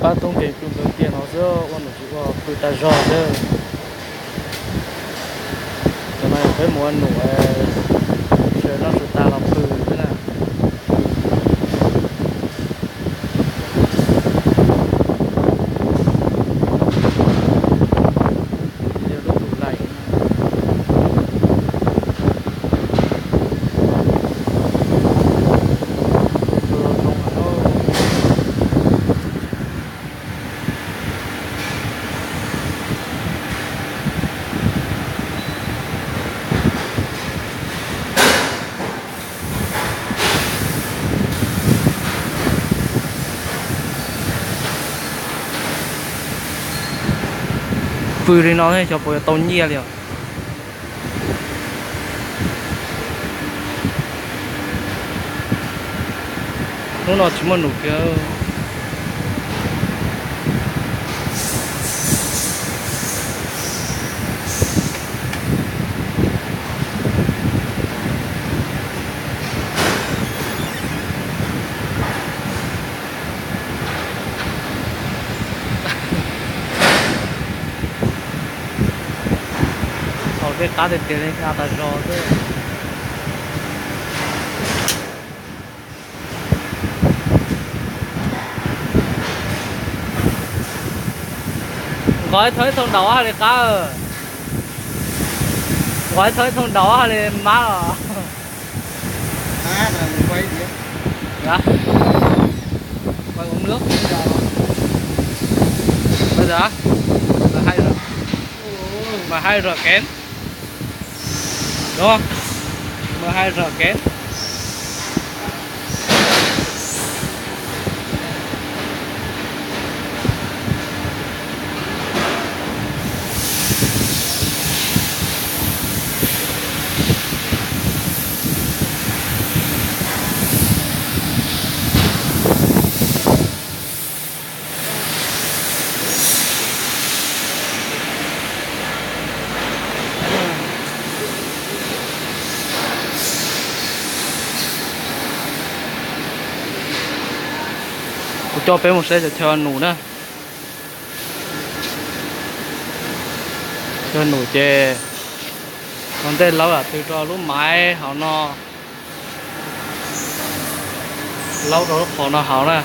Pab toob kev pw nkaus tiag no xwb, ua num tsis ua pw tag zog xwb. Cov no yog peb mus ua num, sawv noj sawv tas los pw xwb na. Pw li no xyov puas yuav tau nyiaj li os. Hnub no tsis muaj num kiag. Thaum tej qab tiag tiag li nqa tas zog xwb. Nqos ib thawb ib thooj daus hais li qab. Nqos ib thawb ib thooj daus hais li mab los. Quay uống nước. Bây giờ mà hai rồi, mà hai rồi kén. Đúng không? Mà hai rồi kén. Kuv coj peb mus saib cov chaw num na. Chaw num ces ua ntej laub lam tw rau lub maiv hauv no. Laub rau lub qhov no hauv na.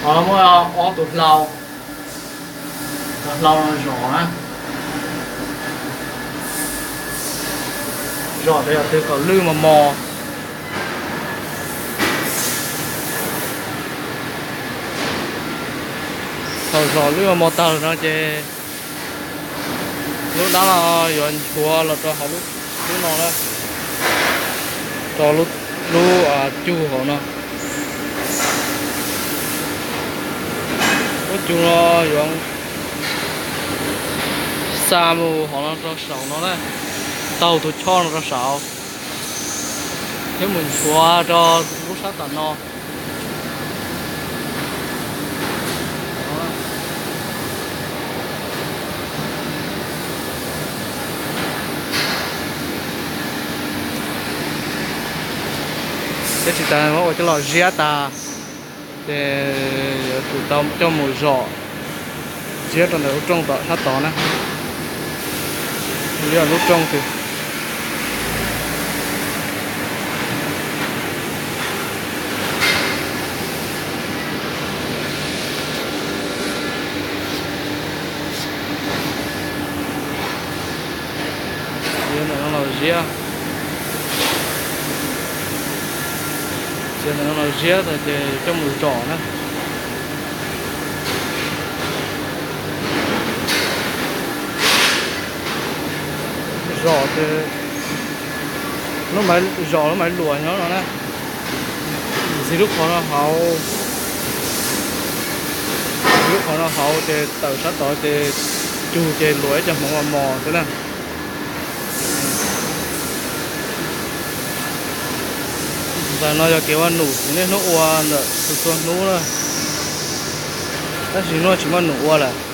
Hauv no muaj ob tug hlau, hlau no zom na. Zom rau yog twg kom lwj mos mos. Thaum zom lwj mos mos tag lawm no ces lub dab no yuav nchuav los rau hauv lub, lub no na, rau lub cug hauv no. Lub cug no yuav xa mus hauv no rau saum no na, taug tus choj no rau saud thiab mus nchuav rau lub sab tom no. Thiab tsis tas muab ua coj los ziab tas ces yuav tsum tau coj mus zom ziab rau ntawm lub rooj tom sab tod na. Ziab lub rooj twg. Ziab ntawm no los ziab, ziab ntawm no los ziab tas ces coj mus zom na. Zom ces lub maiv, zom lub maiv luam nyob no na. Ntxiv lub qhov no hauv, ntxiv lub qhov no hauv ces tawm sab tod ces cug ces luam ib co hmoov mos mos xwb na. Ntawm no yog kev ua num kuv niaj hnub ua ntawm txhua txhua hnub na, tab sis hnub no tsis muaj num ua lawm.